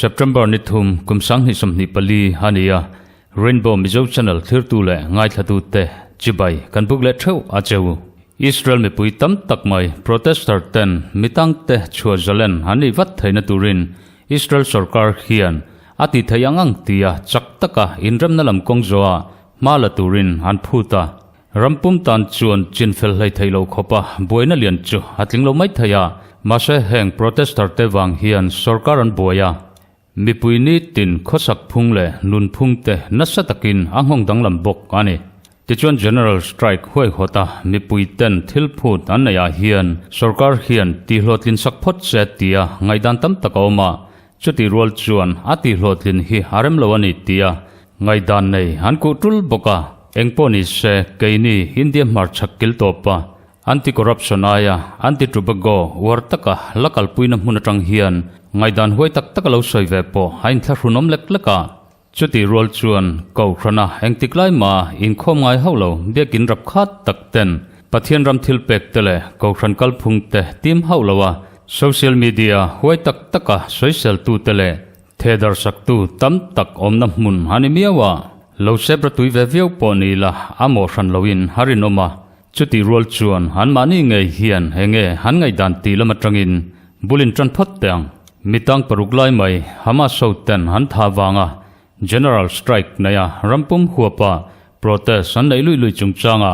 September ni thum kum 2024 a ni a, Rainbow Mizo Channel thlirtu leh ngaithlatute chibai kan buk leh theuh a cheu. Israel mipui tam tak mai protester ten mitangte chhuah zalen an nih vat theihna turin Israel sorkar hian a ti thei ang ang tia chak taka inremna lam kawng zawha hma la turin an phut a. Ram pum tan chuan chin fel hlei thei lo khawpa buaina lian chu a tling lo mai thei a, mahse heng protester te vang hian sorkar an buai a. Mipui nitin khawsak phung leh nun phung te nasa takin a nghawng danglam bawk a ni. Tichuan General Strike huaihawta mipui ten thil phut an neih ah hian sorkar hian tihhlawhtlin sak phawt se tia ngaihdan tam tak a awm a, chutih rual chuan a tihhlawhtlin hi a rem lo a ni tia ngaihdan nei an kuh tul bawk a. Engpawh ni se keini India hmarchhak kil tawpa Anti-corruption aia anti-tobacco uar taka la kalpuina hmun atang hian ngaihdan huai tak tak a lo sawi ve pawh a inthlahrunawm lek lek a. Chutih rual chuan Kohhrana engtik lai mah inkhawm ngai hauh lo biakin rap khat tak ten Pathian ram thil pek te leh Kohhran kalphung te tim hauh lo a social media huai tak taka sawiseltu te leh thehdarsaktu tam tak awmna hmun a ni miau a. Lo sep ratui ve viau pawh ni la a mawh hran loin a rinawm a. Chutih rual chuan anmahni ngei hian enge an ngaihdan tih lam atangin bul in tan phawt teh ang. Mitang paruk lai mai Hamas ho ten an tha vanga General Strike neia rampum huapa protest an neih luih luih chungchanga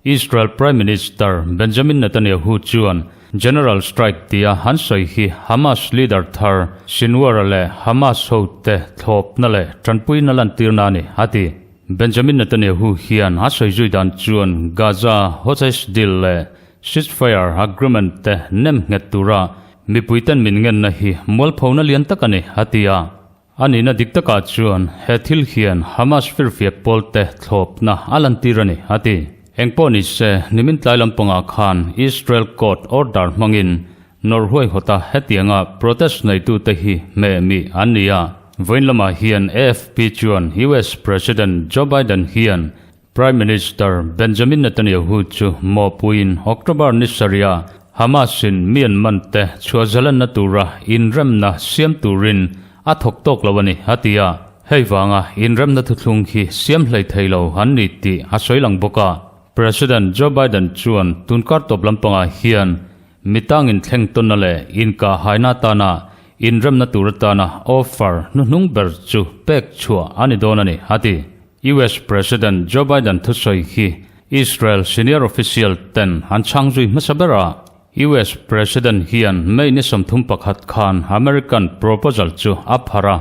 Israel Prime Minister Benjamin Netanyahu chuan General Strike tia an sawi hi Hamas leader thar Sinwar-a leh Hamas ho te thlawpna leh tanpuina lantirna a ni, a ti. Benjamin Netanyahu hian a sawi zui dan chuan Gaza hostage deal leh ceasefire agreement te nem nghet tura mipuiten min ngenna hi mualphona lian tak a ni, a ti a. A nihna dik takah chuan he thil hian Hamas firfiak pawlte thlawpna a lantir a ni, a ti. Engpawh ni se, nimin tlai lampangah khan Israel court order hmangin Nawrh huaihawta hetianga protest neitute hi hmeh mi an ni a. Vawiin lamah hian AFP chuan US President Joe Biden hian Prime Minister Benjamin Netanyahu chu mawhpuiin October ni sarihah Hamas-in mi an mante chhuah zalenna tura inremna siam turin a thawk tawk lo a ni, a ti a. Hei vanga inremna thuthlung hi siam hlei thei lo an ni tih a sawi lang bawk a. President Joe Biden chuan tunkar tawp lampangah hian Mitangin thleng tawnna leh inkah haina atana inremna tur atana offer hnuhnung ber chu pek chhuah a ni dawn a ni, a ti. US President Joe Biden thusawi hi Israel senior official ten an chhang zui hmasa ber a. US President hian May ni 31 khan American proposal chu a pharh a,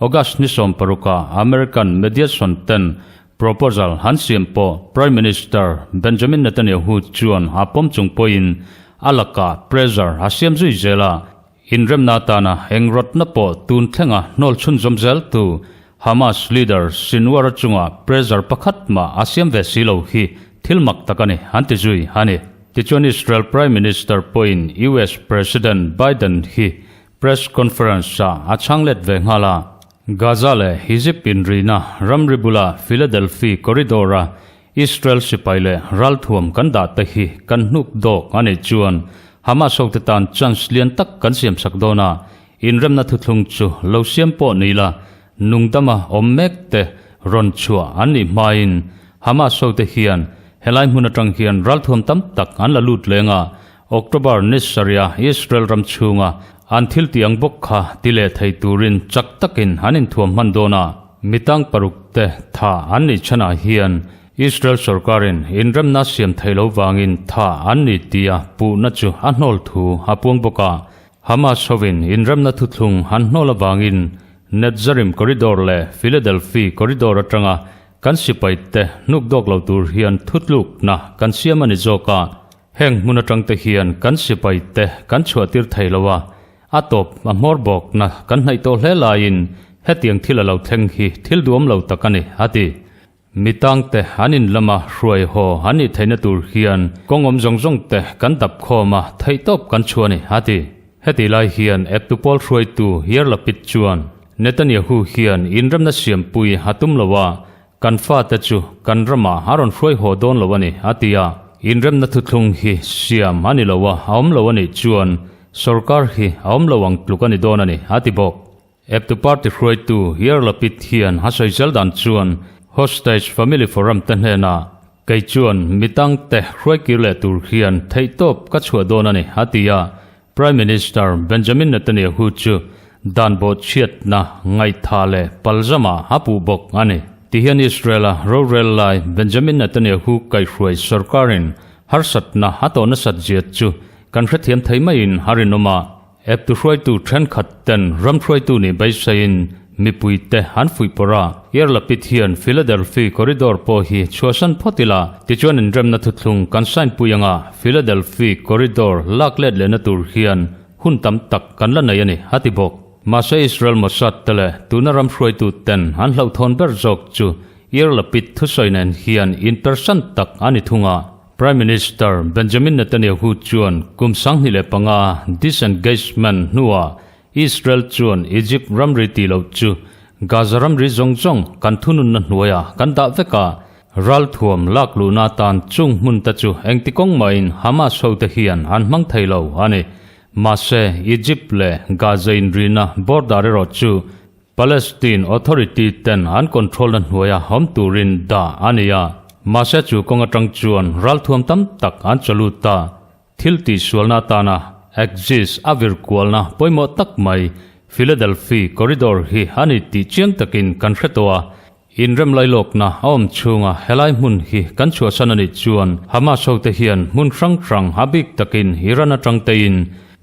August ni 16 ah American mediation ten Proposal han siam pawh Prime Minister Benjamin Netanyahu chuan a pawm chung pawhin a lakah pressure a siam zui zel a, inremna atana eng rawtna pawh tun thlenga hnawl chhunzawm zeltu Hamas leader Sinwar-a chunga pressure pakhat mah a siam ve si lo hi thil mak tak a ni, an ti zui a ni. Tichuan Israel Prime Minister pawhin US President Biden hi press conference-ah a chhang let ve nghal a. Gaza leh Egypt inrina ramri bula Philadelphi corridor-a Israel sipai leh ralthuam kan dah te hi kan hnuk dawk a nih chuan Hamas hote tan chance lian tak kan siamsak dawn a, inremna thuthlung chu lo siam pawh ni la nungdama awm mek te rawn chhuah an nih hmain Hamas hote hian helai hmun atang hian ralthuam tam tak an la lut leng a, October ni sarih-a Israel ram chhunga an thil tih ang bawk kha ti leh thei turin chak takin an inthuam hman dawn a, mitang paruk te tha an nih chhanah hian Israel sorkarin inremna siam thei lo vangin tha an ni tia puhna chu a hnawl thu a puang bawk a. Hamas hovin inremna thuthlung an hnawl avangin Netzarim Corridor leh Philadelphi Corridor atanga kan sipaite hnuk dawk lo tur hian thutlukna kan siam a ni zawk a. Heng hmun atang te hian kan sipai te kan chhuahtir thei lo a, a tawp a hmawr bawkna kan hnaih tawh hle laiin hetiang thil a lo thleng hi thil duam lo tak a ni, a ti. Mitang te an in lama hruai haw an nih theihna tur hian kawng awm zawng zawng te kan dap khawm a, theihtawp kan chhuah a ni, a ti. Hetih lai hian eptu pawl hruaitu Yair Lapid chuan Netanyahu hian inremna siampui a tum lo a. Kan fate chu kan ramah a rawn hruai haw dawn lo a ni, a ti a. Inremna thuthlung hi siam a ni lo a, a awm lo a nih chuan sorkar hi a awm lo ang tluk a ni dawn a ni, a ti bawk. Eptu party hruaitu Yair Lapid hian a sawi zel dan chuan Hostage Family Forum te hnenah kei chuan mi tangte hruai kir leh tur hian theihtawp ka chhuah dawn a ni, a ti a. Prime Minister Benjamin Netanyahu chu dan bawhchhiatna ngaihtha leh palzamah a puh bawk a ni. Tihian Israel-a rorel lai Benjamin Netanyahu kaihhruai sorkarin harsatna a tawh nasat zia chu kan hrethiam thei maiin a rinawm a. Eptu hruaitu thenkhat ten ram hruaitu nih beiseiin mipuite an fuih pawrh a. Yair Lapid hian Philadelphi Corridor pawh hi chhuahsan phawt ila, tichuan inremna thuthlung kan sign pui anga Philadelphi Corridor lak let lehna tur hian hun tam tak kan la nei a ni, a ti bawk. Mahse Israel Mossad te leh tuna ram hruaitu ten an hlauhthawn ber zawk chu Yair Lapid thusawi nen hian inpersan tak a ni thung a. Prime Minister Benjamin Netanyahu chuan kum 2005 disengagement hnuah Israel chuan Egypt ramri tih loh chu Gaza ramri zawng zawng kan thununna hnuaiah kan dah vek a, ralthuam lak luhna atan chung hmun te chu engti kawng mahin Hamas hote hian an hmang thei lo a ni. Mahse, Egypt leh Gaza inrina border erawh chu Palestine Authority ten an control-na hnuaia awm turin dah a ni a, mahse chu kawng atang chuan ralthuam tam tak an chaw lut ta. Thil tihsualna atana Axis a vir kualna pawimawh tak mai Philadelphi Corridor hi a ni tih chiang takin kan hre tawh a. Inrem lailawkna a awm chhunga helai hmun hi kan chhuahsan a nih chuan Hamas hote hian hmun hrang hrang a bik takin Iran atang tein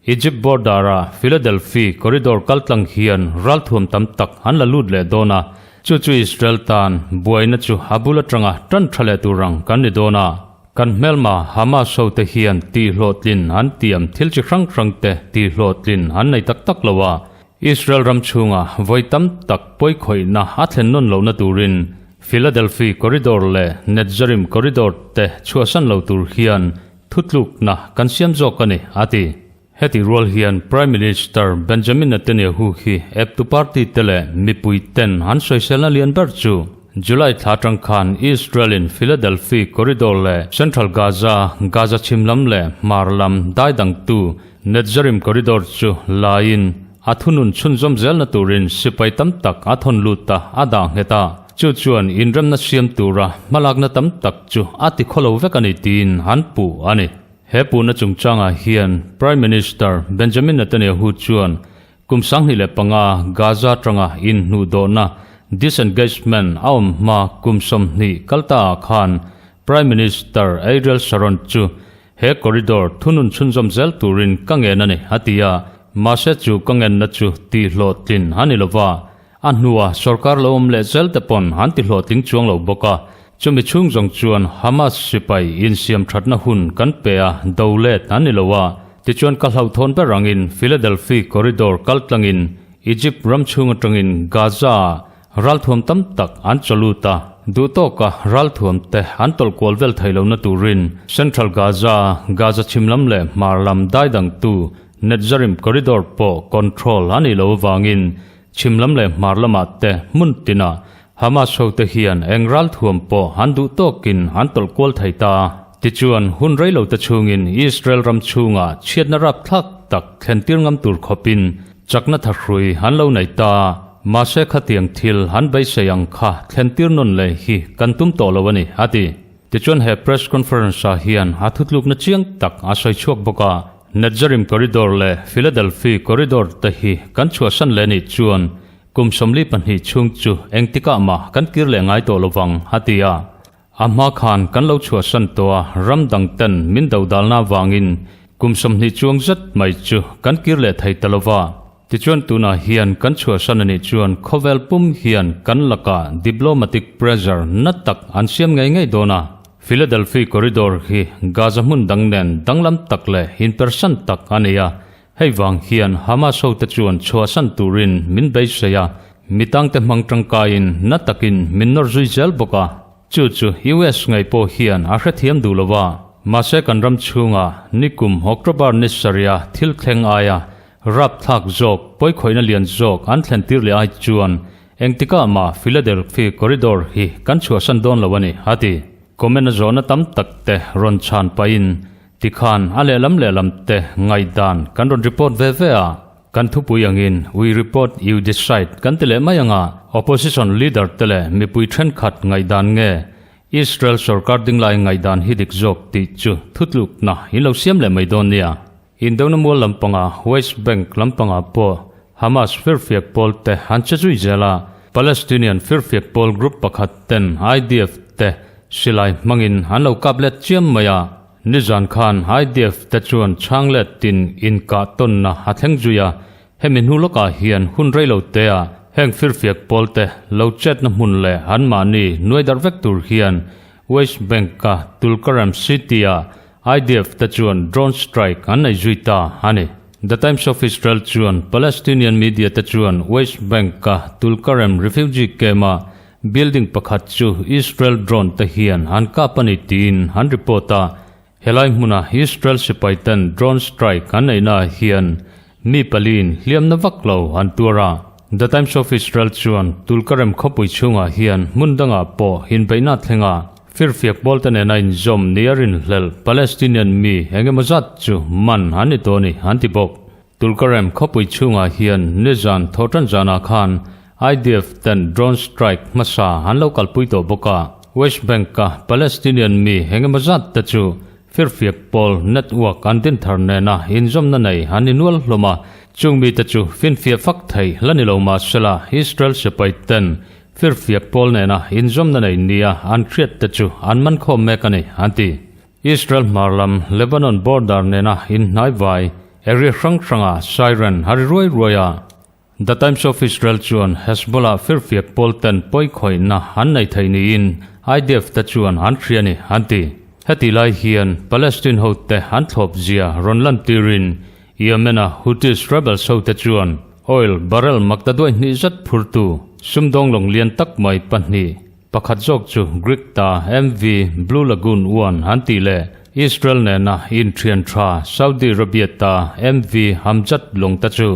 Egypt border-a Philadelphi Corridor kaltlang hian ralthuam tam tak an la lut leh dawn a, chu chu Israel tan buaina chu a bul atanga tan tha leh tur ang kan ni dawn a. Kan hmelma Hamas hote hian tihhlawhtlin an tiam thil chi hrang hrangte tihhlawhtlin an nei tak tak lo a, Israel ram chhunga vawi tam tak pawikhawihna a thlen nawn lohna turin Philadelphi Corridor leh Netzarim Corridor te chhuahsan lo tur hian thutlukna kan siam zawk a ni, a ti. Heti rual hian Prime Minister Benjamin Netanyahu hi eptu party te leh mipui ten an sawiselna lian ber chu July thla atang khan Israel in Philadelphi Corridor leh Central Gaza, Gaza chhim lam leh hmar lam dai dangtu Netzarim Corridor chu laiin a thunun chhunzawm zelna turin sipai tam tak a thawn lut a, a dah nghet a. Chu chuan inremna siam tura hmalakna tam tak chu a ti khawlo vek a ni tiin an puh a ni. He puhna chungchangah hian Prime Minister Benjamin Netanyahu chuan kum 2005 Gaza atanga inhnuhdawhna, disengagement, a awm hma kum 20 kaltaah khan Prime Minister Ariel Sharon chu he corridor thunun chhunzawm zel turin ka ngen a ni a ti a, mahse chu ka ngenna chu tihhlawhtlin a ni lova. A hnua sorkar lo awm leh zel te pawn an ti hlawhtling chuang lo bawk a, chumi chhung zawng chuan Hamas sipai insiam thatna hun kan pe a, do let an ni lo a, tichuan ka hlauhthawn ber angin Philadelphi Corridor kal tlangin Egypt ram chhung atangin Gaza-ah ralthuam tam tak an chaw lut a, duhtawka ralthuam te an tawlh kual vel thei lohna turin Central Gaza, Gaza chhim lam leh hmar lam daidangtu Netzarim Corridor pawh control a nih loh avangin Chhim lam leh hmar lamah te hmun tinah Hamas hote hian eng ralthuam pawh an duh tawkin an tawlh kual thei ta. Tichuan, hun rei lo te chhungin Israel ram chhungah chhiatna rapthlak tak thlentir ngam tur khawpin chakna thahrui an lo nei ta. Mahse khatiang thil an beisei ang kha thlentir nawn leh hi kan tum tawh lo a ni, a ti. Tichuan he press conference-ah hian a thutlukna chiang tak a sawi chhuak bawk a. Netzarim Corridor leh Philadelphi Corridor te hi kan chhuahsan leh nih chuan kum 42 chhung chu engtikah mah kan kir leh ngai tawh lovang, a ti a. A hma khan kan lo chhuahsan tawh a, ram dang ten min dodalna avangin kum 20 chuang zet mai chu kan kir leh thei ta lova. Tichuan tunah hian kan chhuahsan a nih chuan khawvel pum hian kan lakah diplomatic pressure na tak an siam ngei ngei dawn a. Philadelphi Corridor hi Gaza hmun dang nen danglam tak leh inpersan tak a ni a, hei vang hian Hamas hote chuan chhuahsan turin min beisei a, mi tangte hmang tangkaiin na takin min nawr zui zel bawk a, chu chu US ngei pawh hian a hrethiam duh lo a, mahse kan ram chhunga nikum October ni sarih-a thil thleng aia rapthlak zawk, pawikhawihna lian zawk an thlen tir leh ai chuan. Engtikah mah Philadelphi Corridor hi kan chhuahsan dawn lo a ni, a ti. Comment a zawhna tam tak te rawn chhan pahin tikhan a lehlam lehlam te ngaihdan kan rawn report ve ve a. Kan thupui angin we report you decide kan ti leh mai anga opposition leader te leh mipui thenkhat ngaihdan nge Israel sorkar dinglai ngaihdan hi dik zawk tih chu thutlukna in lo siam leh mai dawn nia. Indona mual lampanga West Bank lampangah pawh Hamas firfiak pawl te an che zui zel a, Palestinian firfiak pawl group pakhat ten IDF te silai hmangin an lo kap let chiam mai a. Nizan khan IDF te chuan chhang letin inkah tawnna a thleng zui a, hemi hnu lawkah hian hun rei lo tea heng firfiak pawl te lo chetna hmun leh anmahni nuai darh vek tur hian West Bank-a Tulkarem City-a IDF te chuan drone strike an nei zui ta a ni. The Times of Israel chuan Palestinian media te chuan West Bank-a Tulkarem refugee camp-a Building pakhat chu Israel drone te hian an kap a ni tiin an report a, helai hmuna Israel sipai ten drone strike an neihna ah hian mi paliin hliamna vak lo an tuar a. The Times of Israel chuan Tulkarem khawpui chhungah hian hmun dangah pawh inbeihna thlenga firfiak pawl te nena inzawm ni a rinhlelh Palestinian mi engemaw zat chu man an ni tawh a ni an ti bawk. Tulkarem khawpui chhungah hian nizan thawhtan zanah khan IDF ten drone strike hmasa an lo kalpui tawh bawk a. West Bank-a Palestinian mi engemaw zat te chu firfiak pawl network an din thar nena inzawmna nei an ni nual hlawm a. Chung mite chu finfiah fak thei la ni lo mah sela Israel sipai ten firfiak pawl nena inzawmna nei nia an hriat te chu an man khawm mek a ni, an ti. Israel hmar lam Lebanon border nena inhnai vai area hrang hranga siren a ri ruai ruai a. The Times of Israel chuan Hezbollah firfiak pawl ten pawi khawihna an nei thei niin IDF te chuan an hria ni an ti. Heti lai hian Palestine hote an thlawp zia rawn lantirin Yemen-a Houthis rebels hote chuan oil barrel maktaduai hnih zet phurtu sumdawng lawng lian tak mai pahnih Pakhat zawk chu Greek ta MV Blue Lagoon One an tih leh Israel nena inthian tha Saudi Arabia ta MV Hamjat lawng te chu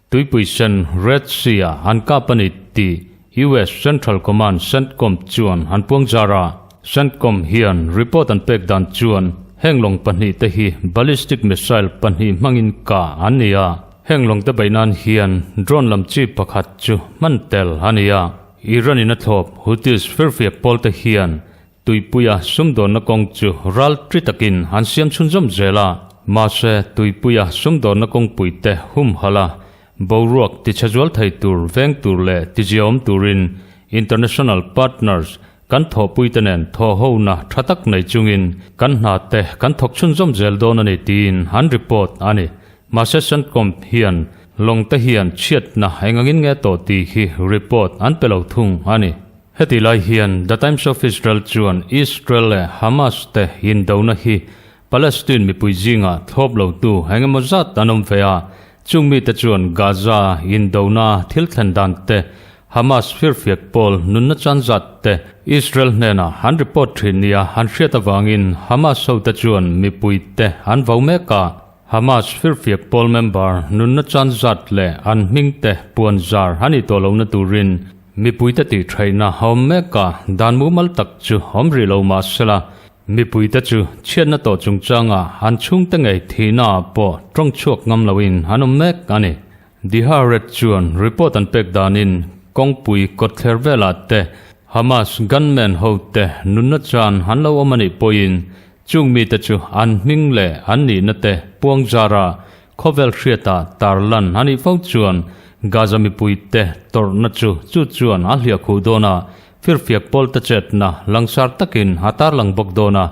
Tuipui Sen, Red Sea, ah an kap a ni tih US Central Command, CENTCOM, chuan an puang zar a. CENTCOM hian report an pek dan chuan heng lawng pahnihte hi ballistic missile pahnih hmangin kah an ni a. Heng lawngte beih nan hian drone lam chi pakhat chu hman tel a ni a. Iran in a thlawp Houthis firfiak pawlte hian tuipuia sumdawnna kawng chu ral tri takin an siam chhunzawm zel a, mahse tuipuia sumdawnna kawngpuite humhalh a, boruak tichhe zual thei tur veng tur leh tiziaawm turin international partners kan thawhpuite nen thawhhona tha tak nei chungin kan hna te kan thawk chhunzawm zel dawn a ni tiin an report a ni. Mahse CENTCOM hian lawng te hian chhiatna eng angin nge tawh tih hi report an pe lo thung a ni. Heti lai hian The Times of Israel chuan Israel leh Hamas te indona hi Palestine mipui zingah thlawp lotu eng emaw zat an awm ve a, chung mite chuan Gaza indona thil thlen dan te, Hamas firfiak pawl nunna chan zat te Israel hnenah an report thin nia an hriat avangin Hamas hote chuan mipui te an vo mek a. Hamas firfiak pawl member nunna chan zat leh an hming te puan zar a ni tawh lohna turin mipuite tih theihna a awm mek a, dan mumal tak chu awm rih lo mah sela, mipuite chu chhiatna tawh chungchanga an chhungte ngei thihna ah pawh tawng chhuak ngam loin an awm mek a ni. Diharet chuan report an pek danin kawngpui kawtthler velah te Hamas gunman hote nunna chan an lo awm a nih pawhin Chung mite chu an hming leh an nihna te puang zara khawvel hriata tarlan a nih fo chuan Gaza mipuite tawrhna chu chu chuan a hliah khuh dawn a, firfiak pawlte chetna langsar takin a tarlang bawk dawn a.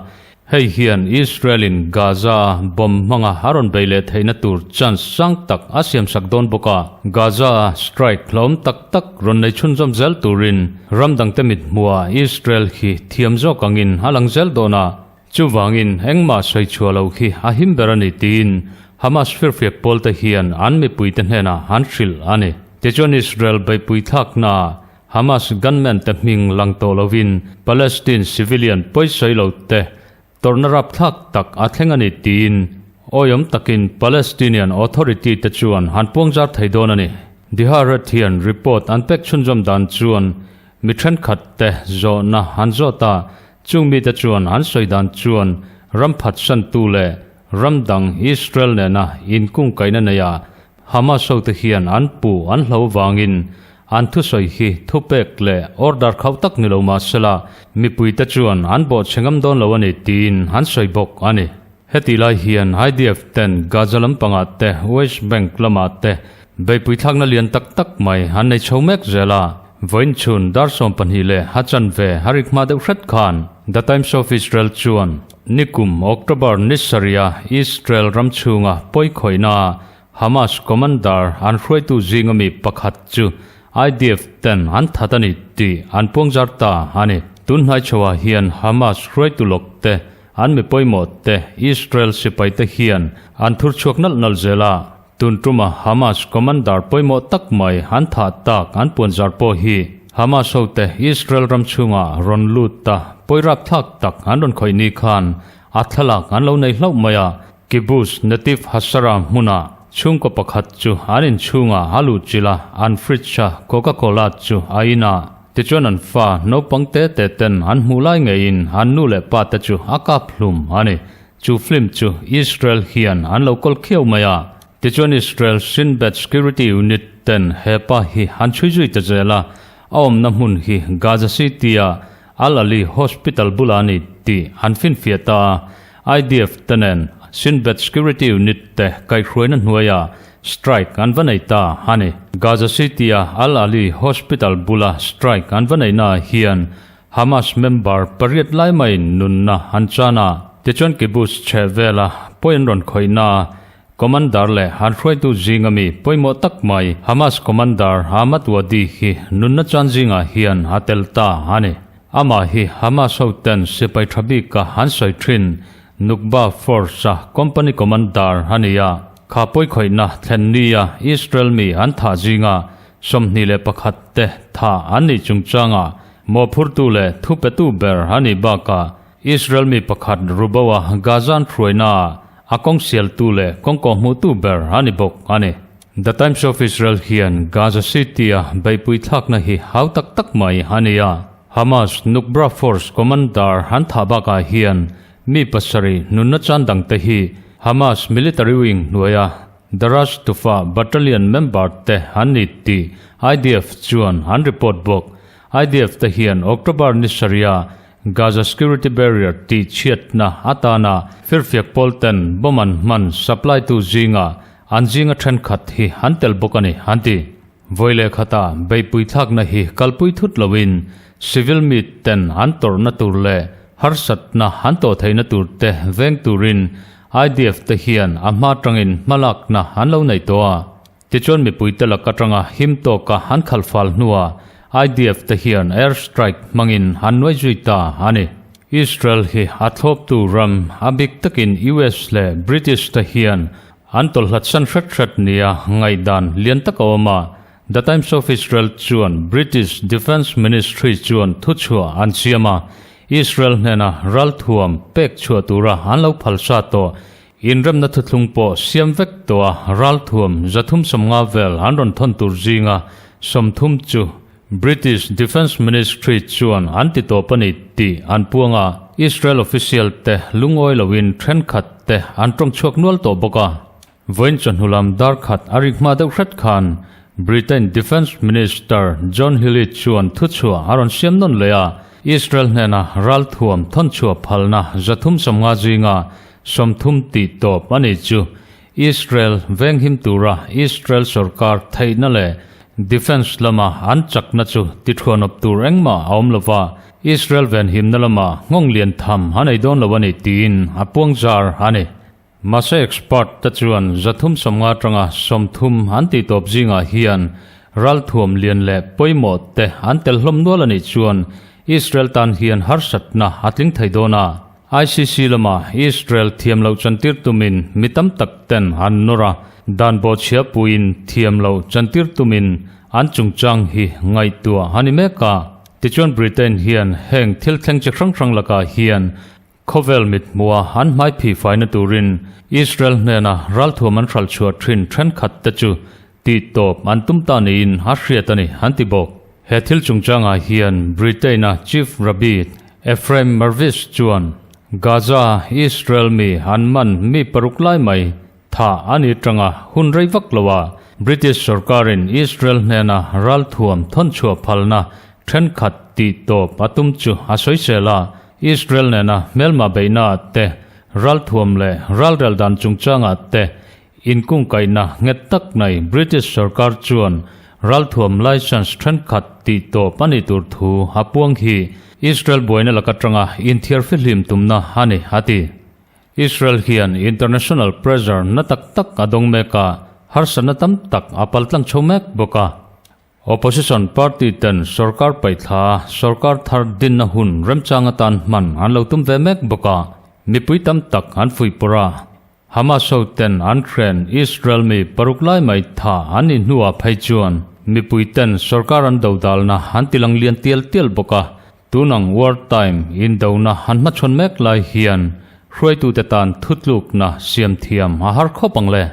Hei hian Israel-in Gaza-a bomb hmanga a rawn bei leh theihna tur chance sang tak a siamsak dawn bawk a. Gaza-a strike hlawm tak tak rawn nei chhunzawm zel turin ram dangte mithmuhah Israel hi thiam zawk angin a lang zel dawn a, chuvangin engmah sawi chhuah loh hi a him ber a ni tiin Hamas firfiak pawlte hian an mipuite hnenah an hrilh a ni. Tichuan Israel beihpui thlaknaah Hamas gunmen te hming lang tawh lovin Palestine civilian pawisawi lo te Tawrhna rapthlak tak a thleng a ni tiin awiawm takin Palestinian Authority te chuan han puangzar thei dawn a ni. The Haaretz hian report an pek chhunzawm dan chuan mi thenkhat te zawhna an zawt a, chung mite chuan an sawi dan chuan ram phatsantu leh ram dang Israel nena inkungkaihna neia Hamas hote hian an puh an hlo vangin an thusawi hi thupek leh order khauh tak ni lo mah sela mipuite chuan an bawhchhe ngam dawn lo a ni tiin an sawi bawk a ni. Heti lai hian IDF ten Gaza lampangah te West Bank lamah te beihpui thlakna lian tak tak mai an nei chho mek zel a. Vawiin chhun dar 12 leh a chanve a rik hma deuh hret khan The Times of Israel chuan nikum October ni sarih a Israel ram chhunga pawikhawihna Hamas commander an hruaitu zinga mi pakhat chu IDF ten an that a ni tih an puangzar ta a ni. Tunhnai chhoah hian Hamas hruaitu lawk te An mi pawimawh te Israel sipai te hian an thur chhuak nalh nalh zel a, tun tuma Hamas commander pawimawh tak mai an thah tak an puan zar pawh hi Hamas ho te Israel ram chhunga rawn lut ta pawirap thlak tak an rawn khawih ni khan a thlalak an lo nei hlauh mai a, Kibbutz Netiv Hasara hmuna chhungkaw pakhat chu an inchhunga a luh chilh a, an fridge a Coca Cola chu a in a. Tichuan an fa naupang te te ten an hmuh lai ngeiin an nu leh pa te chu a kap hlum a ni. Chu film chu Israel hian an lo kawl khiau mai a. Tichuan Israel Shin Bet Security Unit ten he pa hi an chhui zui ta zel a, a awmna hmun hi Gaza City a Al Ahli Hospital bulah a ni tih an finfiah ta a. IDF te nen Shin Bet Security Unit te kaihhruaina hnuaiah Strike an va nei ta a ni. Gaza City-a Al Ahli Hospital bula strike an va neihnaah hian Hamas member pariat lai maiin nunna an chan a. Tichuan kibbutz chheh vela pawi an rawn khawihnaah commander leh an hruaitu zinga mi pawimawh tak mai Hamas commander Ahmad Wadi hi nunna chan zingah hian a tel ta a ni. Amah hi Hamas hoten sipai tha bika an sawi thin Nukba Force-a company commander a ni a, kha pawikhawihna thlen nia Israel mi an thah zinga 21 te thah an nih chungchanga mawhphurtu leh thupetu ber a nih bakah Israel mi pakhat Ruboa Gazan hruainaah a kawng sialtu leh kawngkaw hmuhtu ber a ni bawk a ni. The Times of Israel hian Gaza City-a beihpui thlakna hi hau tak tak mai a ni a, Hamas Nukbra Force commander an thah bakah hian Mi pasarih nunna chan dangte hi Hamas military wing hnuaia Darash Tufa battalion member te an ni tih IDF chuan an report bawk. IDF te hian October ni sarih-a Gaza security barrier tih chhiatna atana firfiak pawl ten bomb an hman supply tu zinga an zinga thenkhat hi an tel bawk a ni, an ti. Vawi leh khata beihpui thlakna hi kalpui thut loin civil mi ten an tawrhna tur leh harsatna an tawh theihna tur te veng turin IDF te hian a hma tangin hmalakna an lo nei tawh a. Tichuan mipuite lak atanga him tawka an khalh fal hnuah IDF te hian air strike hmangin an nuai zui ta a ni. Israel hi a thlawptu ram a bik takin US leh British te hian An tawlhlat san hret hret nia ngaihdan lian tak a awm a, The Times of Israel chuan British Defence Ministry chuan thuchhuah an siam a, Israel hnena ralthuam pek chhuah tura an lo phalsa tawh inremna thuthlung pawh siam vek tawh a, ralthuam 350 vel an rawn thawn tur zinga 30 chu British Defence Ministry chuan an ti tawp a ni tih an puang a, Israel official te lungawi loin thenkhat te an tawng chhuak nual tawh bawk a. Vawiin chawhnu lam dar khat a rik hma deuh hret khan Britain Defence Minister John Healey chuan thuchhuah a rawn siam nawn leh a, Israel hnena ralthuam thawnchhuah phalna 350 zinga 30 tih tawp a ni chu Israel venghim tura Israel sorkar theihna leh Defence lama an chakna chu tithuanawp tur engmah a awm lova, Israel venhimna lama nghawng lian tham a nei dawn lo a ni tiin a puang zar a ni. Mahse expert te chuan 350 atanga 30 an tihtawp zingah hian ralthuam lian leh pawimawh te an tel hlawm nual a nih chuan Israel tan hian harsatna a tling thei dawn a. ICC lama Israel thiam loh chantir tumin mi tam tak ten an nawr a, dan bawhchhia puiin thiam loh chantir tumin an chungchang hi ngaihtuah a ni mek a. Tichuan Britain hian heng thil thleng chi hrang hrang lakah hian khawvel mithmuha an hmai phih faina turin Israel hnena ralthuam an hralh chhuah thin thenkhat te chu. Tih tawp an tum ta niin a hriat a ni, an ti bawk. He thil chungchangah hian Britain-a Chief Rabbi Ephraim Mirvis chuan Gaza Israel mi an man mi paruk lai mai tha a ni tanga hun rei vak lo a, British sorkarin Israel hnena ralthuam thawnchhuah phalna thenkhat tih tawp a tum chu a sawisel a, Israel nena hmelma beihnaah te, ralthuam leh ralrel dan chungchangah te Inkungkaihna nghet tak nei British sorkar chuan ralthuam licence thenkhat tih tawp a nih tur thu a puang hi Israel buaina lak atanga inthiar fihlim tumna a ni, a ti. Israel hian international pressure na tak tak a dawng mek a, harsatna tam tak a paltlang chho mek bawk a. Opposition party ten sorkar paihthla sorkar thar dinna hun remchang atan hman an lo tum ve mek bawk a, mipui tam tak an fuihpawrh a. Hamas ho ten an hren Israel mi paruk lai mai tha an nih hnuah phei chuan mipui ten sorkar an dodalna an ti lang lian tial tial bawk a, tunang war time indona han hmachhawn mek lai hian hruaitute tan thutlukna siam thiam a har khawp ang le.